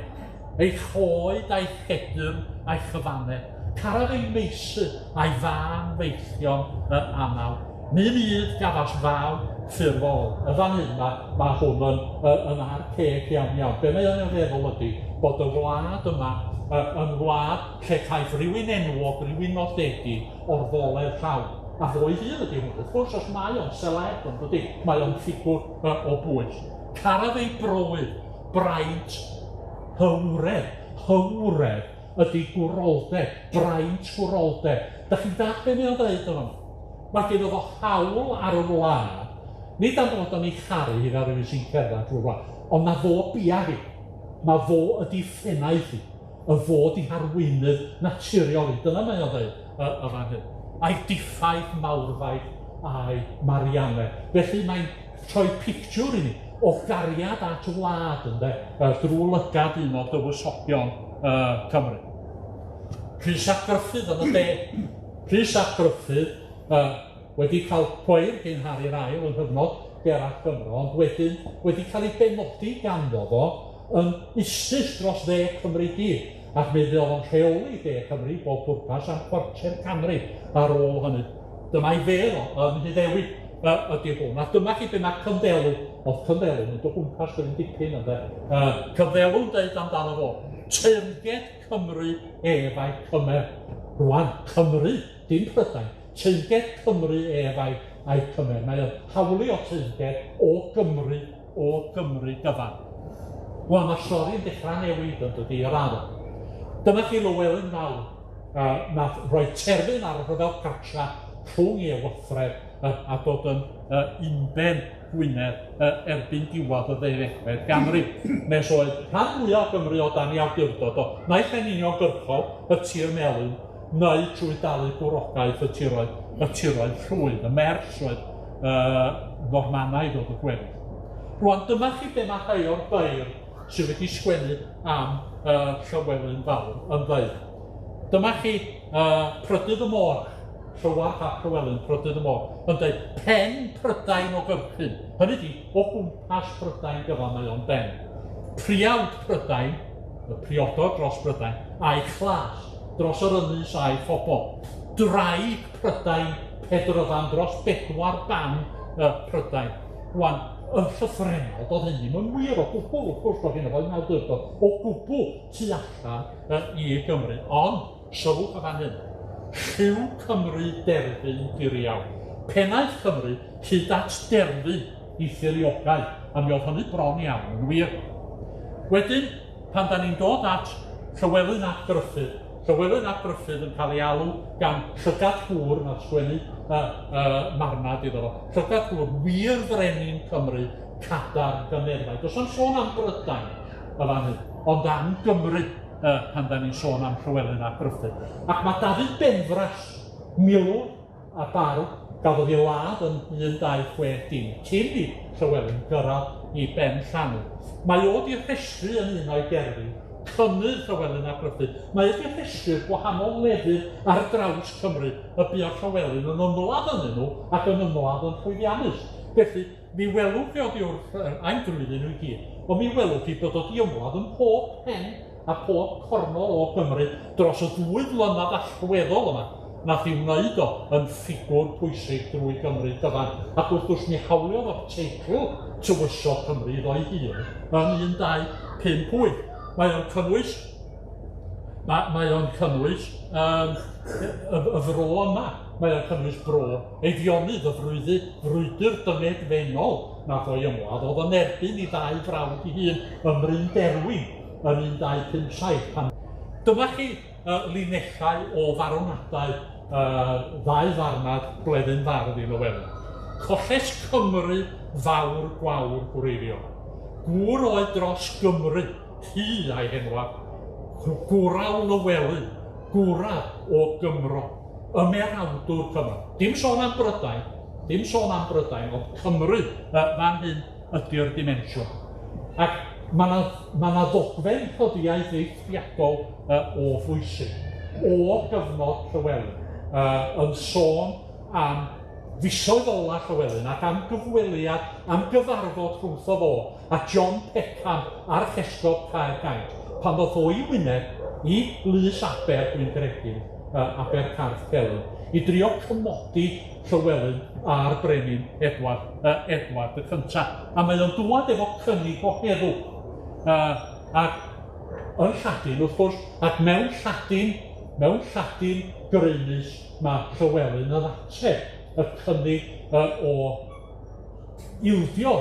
ei choed a'i chedyrn a'i chyfanne, carad ei meysydd a'i fân feillion y anaw. Mi fydd gafas faw ffurfol. Y fan hyn ma' hwn yn archaic iawn iawn. Be mae o'n ei feddwl ydi bod y wlad yma yn wlad lle caiff rywun enwog, rywun nodedig orfoledd llawn. A fo ei hun ydi hwn. Wrth gwrs, os mae o'n celeb, yn dydi, mae o'n ffigwr o bwys. Carad ei browydd, braint hywredd. Hywredd ydi gwroldeb, braint gwroldeb. Dach chi'n dallt be mae o'n ddeud yn fama? Mae gynno fo hawl ar y wlad, nid am fod o'n ei charu hi fel rhywun sy'n cerdded drwy'r wlad, ond na fo bia hi. Ma fo ydi phennaeth hi, y fo 'di harweinydd naturiol hi. Dyna mae o'n ddeud y fan hyn. A'i diffaith mawrfaith a'i Marianne. Felly mae'n rhoi pictiwr i ni o gariad at wlad, ynde, drwy lygad un o dywysogion Cymru. Rhys ap Gruffydd yn y de. Rhys ap Gruffydd wedi cael gweir gyn Harri'r Ail yng nghyfnod Gerallt Gymro, ond wedyn wedi cael ei benodi ganddo fo yn ustus dros dde Cymru gyd, ac mi fuodd o'n rheoli de Cymru bob pwrpas am chwarter canrif ar ôl hynny. Dyma'i fedd o yn Nhyddewi ydi hwn, a dyma chi be mae Cynddelw, o'dd Cynddelw'n mynd o gwmpas gryn dipyn ynde, Cynddelw'n deud amdano fo, teyrnged Cymru ef a'i cymer. Rwan, Cymru, dim Prydain. Teyrnged Cymru ef a'i a'i cymer. Mae o'n hawlio teyrnged o Gymru, o Gymru gyfan. Wel, ma'r stori'n dechra newid yn dydi, i radda. Dyma chi Lywelyn Fawr, yy nath roi terfyn ar y rhyfel cartra rhwng ei ewythredd yy a dod yn yy unben Gwynedd yy erbyn diwadd y ddeuddegfed ganrif, nes oedd rhan fwya o Gymru o dan ei awdurdod o, naill ai'n uniongyrchol, y tir melyn, neu trwy dalu gwrogaeth y tiroedd, y tiroedd llwyd, y mers oedd yy Normanaidd oedd y gweddill. Rwan, dyma chi be mae rhai o'r beirdd sydd wedi sgwennu am yy Llywelyn Fawr yn ddeud. Dyma chi yy Prydydd y Môr, Llywarch ap Llywelyn, Prydydd y Môr, yn deud pen Prydain o gyrchyn, hynny ydi, o gwmpas Prydain gyfan mae o'n ben. Priawd Prydain, y priodor dros Brydain, a'i chlas dros yr ynys a'i phobl. Draig Prydain, Pedryfan dros bedwar ban y Prydain. Rwan, yn llythrennol, doedd hyn ddim yn wir o gwbl, wrth gwrs, doedd hyn ddim yn awdurdod o gwbl tu allan i Gymru, ond sylwch y fan hyn, lliw Cymru derfyn diriaw, pennaeth Cymru hyd at derfyn i thiriogaeth, a mi oedd hynny bron iawn yn wir. Wedyn, pan da ni'n dod at Llywelyn ap Gruffudd, Llywelyn ap Gruffudd yn cael ei alw gan Llygad Gŵr, nath sgwennu uh, uh, marnad iddo fo, Llygad Gŵr, wir frenin Cymru, cadarn gyneddfau. Does am sôn am Brydain y fan hyn, ond am Gymru uh, pan da ni'n sôn am Llywelyn ap Gruffudd. Ac mae Dafydd Benfras, milwr a barw, gafodd ei ladd yn 1260, cyn i Llywelyn gyrraedd i ben llanw. Mae o 'di rhestru yn un o'i gerddi, cynnydd Llywelyn ap Gruffudd. Mae o 'di rhestru'r gwahanol lefydd ar draws Cymru y buodd Llywelyn yn ymladd ynddyn nhw ac yn ymladd yn llwyddiannus. Felly, mi welwch chi oddi wrth yy a'i drwyddyn nhw i gyd, ond mi welwch chi bod o 'di ymladd ym mhob pen a phob cornol o Gymru dros y ddwy flynedd allweddol yma, nath i wneud o yn ffigwr pwysig drwy Gymru gyfan, ac wrth gwrs mi hawliodd o'r teitl Tywysog Cymru iddo'i hun yn 1258. Mae o'n cynnwys ma- mae o'n cynnwys yym y y fro yma, mae o'n cynnwys bro Eifionydd, y frwyddyn, frwydr dyngedfennol nath o'i ymladd, oedd yn erbyn i ddau frawd ei hun ym Mryn Derwin yn 1257 pan Dyma chi uh, linellau o farwnadau uh, ddau farnad Bleddyn Fardd i Lywelyn. Colles Cymru fawr gwawr gwreiddiol. Gŵr oedd dros Gymru, hi a'i henwad. Gwraw Lywelyn, gwrad o Gymro. Ymerawdwr Cymru. Dim sôn am Brydain, dim sôn am Brydain, ond Cymru, yy fan hyn ydi'r dimensiwn. Ac ma' 'na ma' 'na ddogfen rhyddiaith eithriadol yy o bwysig o gyfnod Llywelyn yy yn sôn am fisoedd ola Llywelyn ac am gyfweliad, am gyfarfod rhwngtho fo a John Peckham, Archesgob Caergaint, pan ddoth o i Wynedd i Lys Aber, dwi'n credu, yy Abercarth Celyn, i drio cymodi Llywelyn a'r brenin Edward, yy Edward y Cynta. A mae o'n dŵad efo cynnig o heddwch, yy ac yn Lladin wrth gwrs, ac mewn Lladin, mewn Lladin grymus, ma' Llywelyn yn ateb y cynnig yy o ildio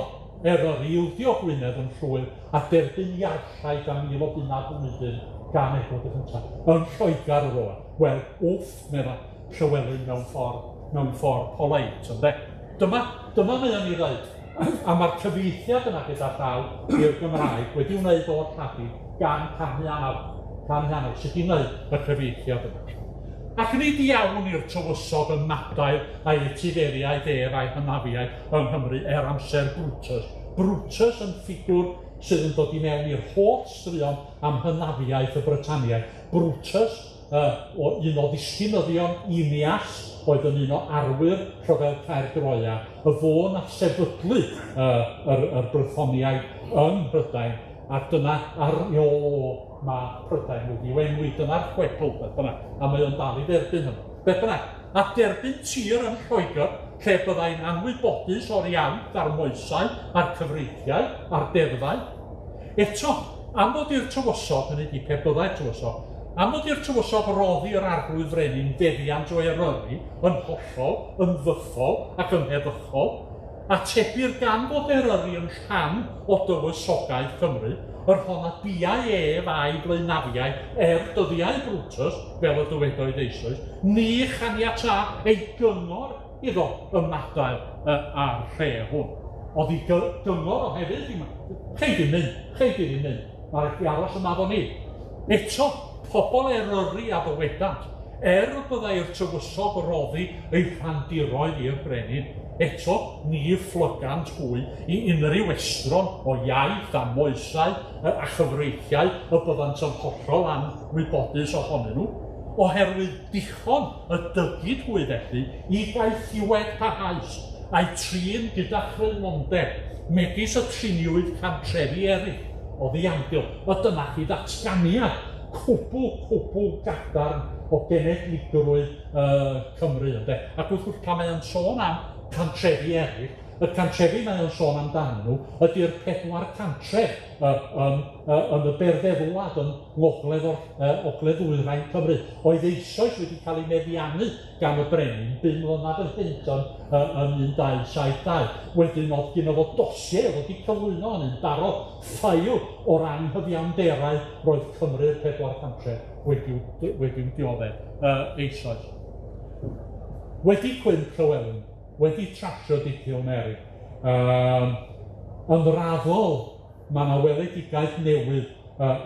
Eryri, ildio Gwynedd yn llwyr, a derbyn iarllaeth am 1005 blwyddyn gan Edward y Cynta. Yn Lloegr yr oedd. Wel, wff, medda Llywelyn mewn ffordd, mewn ffordd poleit, ynde? Dyma, dyma mae o'n 'i ddeud. A ma'r cyfieithiad yna gyda llaw i'r Gymraeg wedi wneud o'r Lladin gan Carnhuanawc, Carnhuanawc sydd wedi wneud y cyfieithiad yma. Ac nid iawn i'r tywysog ymadael a'i etifeddiaeth ef a'i hynafiaid yng Nghymru er amser Brutus. Brutus yn ffigwr sydd yn dod i mewn i'r holl straeon am hynafiaeth y Brytaniaid. Brutus, yy, o un o ddisgynyddion Aeneas, oedd yn un o arwyr rhyfel Caergroia, y fo nath sefydlu yy yr yr Brythoniaid ym Mhrydain, a dyna ar ei ôl o ma' Prydain wedi i'w enwi, dyna'r chwedl beth bynnag, a mae o'n dal i dderbyn hynny. Beth bynnag, a derbyn tir yn Lloegr, lle byddai'n anwybodus o'r iaith a'r moesau a'r cyfreithiau a'r deddfau. Eto, am fod i'r tywysog, hynny ydi pe byddai'r tywysog, Am fod i'r tywysog roddi yr arglwydd frenin feddiant o Eryri yn hollol, yn fythol ac yn heddychol, atebir gan fod Eryri yn rhan o dywysogaeth Cymru, yr hon a biau ef a'i blaenafiaid er dyddiau Brutus, fel y dywedoedd eisoes, ni chaniatâ ei gyngor iddo ymadael â'r lle hwn. Oedd 'i gyngor o hefyd, chei di mynd, chei di ddim mynd, ma' raid chdi aros yma efo ni. Eto, pobl Eryri a ddywedant, er y byddai'r tywysog roddi ei rhandiroedd i'r brenin, eto ni phlygant hwy i unrhyw estron o iaith a moesau a chyfreithiau y byddant yn hollol anwybodus ohonyn nhw, oherwydd dichon y dygid hwy felly i gaethiwed parhaus, a'u trin gyda chreulondeb, megis y triniwyd cantrefi eraill oddi amgylch. Wel, dyma chi ddatganiad cwbl, cwbl gadarn o genedligrwydd Cymru, ynde? Ac wrth gwrs, pan mae o'n sôn am cantrefi eraill, y cantrefi mae o'n sôn amdanyn nhw ydy'r pedwar cantref yn yn y Berfeddwlad yn ngogledd o'r ogledd ddwyrain Cymru, oedd eisoes wedi cael eu meddiannu gan y brenin bum mlynedd ynghynt yn yn 1272. Wedyn o'dd gynno fo dossier o'dd wedi cyflwyno hynny'n barod, ffail o'r anghyfiawnderau roedd Cymru'r pedwar cantref wedi'w wedi'w dioddef eisoes. Wedi cwymp Llywelyn, wedi trasiedi Cilmeri, yym yn raddol ma' 'na weledigaeth newydd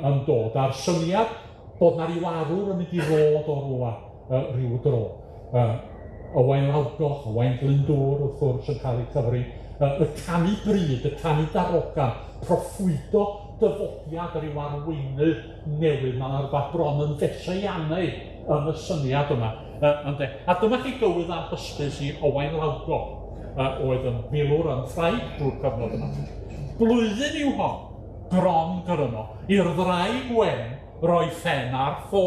yn dod, a'r syniad bod 'na ryw arwr yn mynd i ddod o rwla ryw dro. Owain Lawgoch, Owain Glyndŵr wrth gwrs yn ca'l 'u cyfri, y canu bryd, y canu darogan, proffwydo dyfodiad ryw arweinydd newydd, ma' 'na rwbath bron yn feseianaidd yn y syniad yma, ynde. A dyma chi gywydd anhysbys i Owain Lawgoch, oedd yn filwr yn Ffrainc drwy'r cyfnod yma. Blwyddyn yw hon, gron gryno, i'r ddraig wen roi phen ar ffo,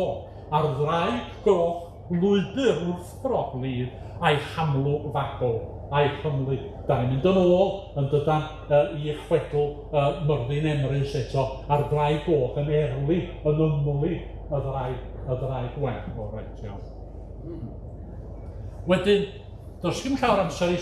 a'r ddraig goch lwybr wrth groglith a'i hamlwg fagl a'i hymlyg. Da ni'n mynd yn ôl yn dydan i chwedl Myrddin Emrys eto, a'r ddraig goch yn erli, yn ymli y ddraig, y ddraig wen. O reit, iawn. Wedyn, does dim llawer amser i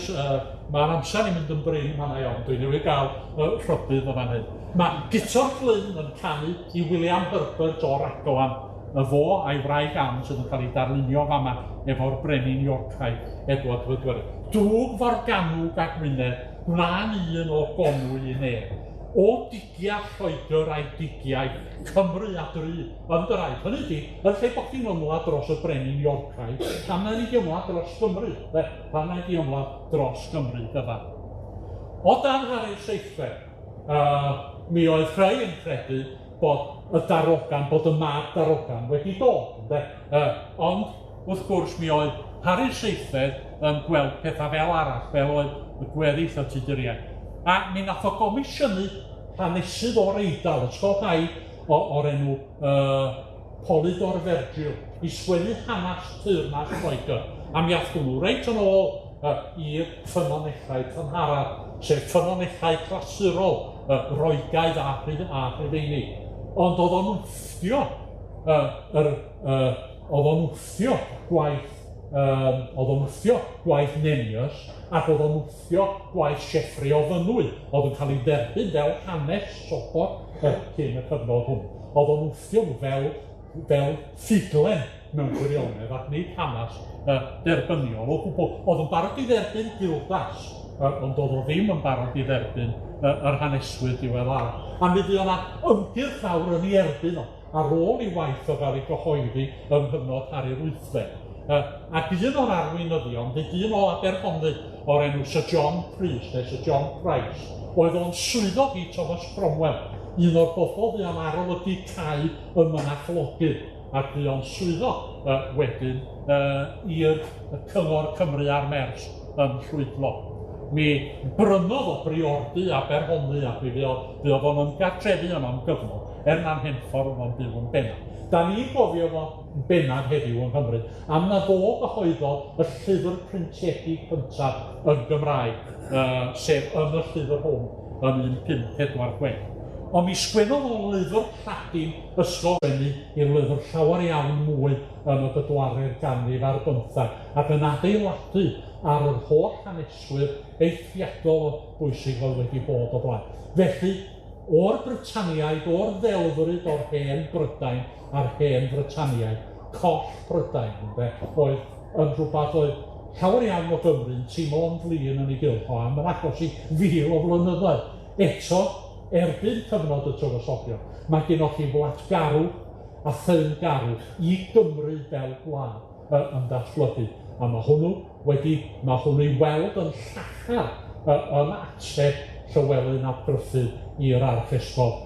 ma'r amser yn mynd yn brin fan'na iawn, dwi newydd ga'l rhybudd yn fan hyn. Ma' Guto'r Glyn yn canu i William Herbert o Raglan, y fo a'i wraig Ann sydd yn cael ei darlunio fama efo'r brenin Yorkaidd Edward Bedwerydd. Dwg Forgannwg a Gwynedd, gwna'n un o Gonwy i neb. O digia Lloegr a'i digiau, Cymru a dru yn dy raid. Hynny ydi, yn lle bo' chdi'n ymladd dros y brenin Yorkaidd, pam na nei di ymladd dros Gymru, de? Pam na nei di ymladd dros Gymru gyfan? O dan Harri'r Seithfed, mi oedd rhai yn credu bod y darogan, bod y mab darogan wedi dod, ynde? Ond, wrth gwrs, mi oedd Harri'r Seithfed yn gweld pethau fel arall, fel oedd y gweddill o Tuduriaid. A mi nath o gomisiynu hanesydd o'r Eidal, ysgolhaig o'r enw Polydor Vergil, i sgwennu hanes teyrnas Lloegr. A mi ath hwnnw reit yn ôl i'r ffynonellau cynharaf, sef ffynonellau clasurol Roegaidd a a Rhufeinig. Ond o'dd o'n wfftio yr o'dd o'n wfftio gwaith o'dd o'n wfftio gwaith Nennius ac o'dd o'n wfftio gwaith Sieffre o Fynwy, o'dd yn ca'l 'i dderbyn fel hanes sobor cyn y cyfnod hwn. O'dd o'n wfftio nw fel fel ffuglen mewn gwirionedd ac nid hanes derbyniol o gwbwl. O'dd yn barod i dderbyn Gildas, ond o'dd o ddim yn barod i dderbyn yr haneswyr diweddarach. A mi fuodd 'na ymgyrch fawr yn 'i erbyn o ar ôl i waith o gael ei gyhoeddi yng nghyfnod Harri'r Wythfed. Ac un o'r arweinyddion, fy dyn o Aberhonddu o'r enw Sir John Prys neu Sir John Price, oedd o'n swyddog i Thomas Cromwell, un o'r bobl fuo'n arolygu tai ym Mynachlog-ddu, ac fuo'n swyddog wedyn i'r Cyngor Cymru a'r Mers yn Llwydlo. Mi brynodd o briordy Aberhonddu ac mi fuodd fuodd o'n ymgartrefu yno am gyfnod, er na'n Henffordd o'dd o'n byw yn bennaf. Da ni'n gofio fo yn bennaf heddiw yng Nghymru am na fo gyhoeddodd y llyfr printiedig cyntaf yn Gymraeg, sef Yn y Llyfr Hwn yn 1546. Ond mi sgwennodd o lyfr Lladin ysgol sgwennu i lyfr llawer iawn mwy yn y bedwaredd ganrif ar bymthag, ac yn adeiladu ar yr holl haneswyr eithriadol o bwysig oedd wedi bod o blaen. Felly, o'r Brytaniaid, o'r ddelfryd o'r hen Brydain a'r hen Frytaniaid, coll Prydain, ynde, oedd yn rhywbeth oedd llawer iawn o Gymru'n teimlo'n flin yn ei gylch o am yr agos i 1,000 o flynyddoedd. Eto, erbyn cyfnod y tywysogion, mae gennoch chi wladgarwch a theyrngarwch i Gymru fel gwlad yn datblygu. A ma' hwnnw wedi, ma' hwnnw i weld yn llachar yn ateb Llywelyn ap Gruffudd i'r archesgob,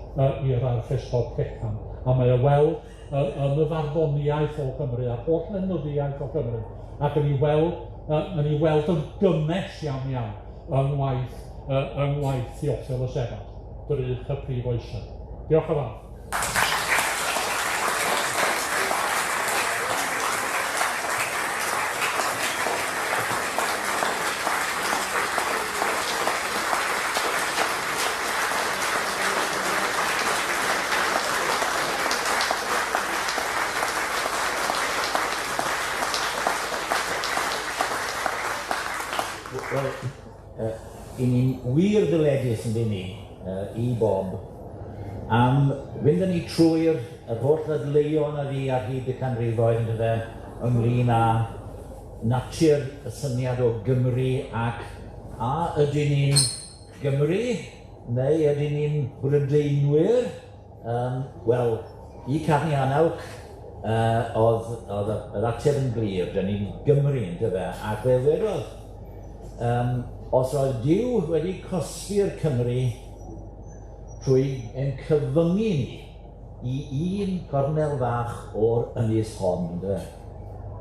i'r archesgob Peckham. A mae o weld yn y farddoniaeth o Gymru, a'r holl lenyddiaeth o Gymru, ac yn ei weld, yn ei weld yn gynnes iawn iawn yng ngwaith, yng ngwaith Theophilus Evans, drych y prif oesau. Diolch yn fawr. Wel, i ni'n wir ddyledus yn dyn ni i Bob am fynd â ni trwy'r yr holl ddadleuon a fu ar hyd y canrifoedd yndyfe ynglyn â natur y syniad o Gymru ac a ydyn ni'n Gymru neu ydyn ni'n Brydeinwyr? Wel, i Carnhuanawc oedd yr ateb yn glir, dyn ni'n Gymru yndyfe, ac fe wedodd, os oedd Duw wedi cosbi'r Cymru trwy ein cyfyngu ni i un cornel fach o'r ynys hon, yndyfe?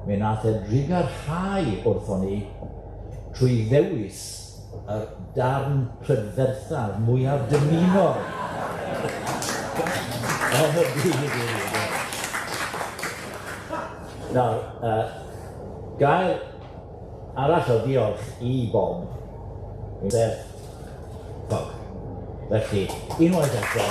Mi nath e drugarhau wrthon ni trwy ddewis yr darn prydferthaf mwyaf dymunol yn y byd i ni. Nawr, gair arall o diolch i Bob, sef Bob. Felly, unwaith eto,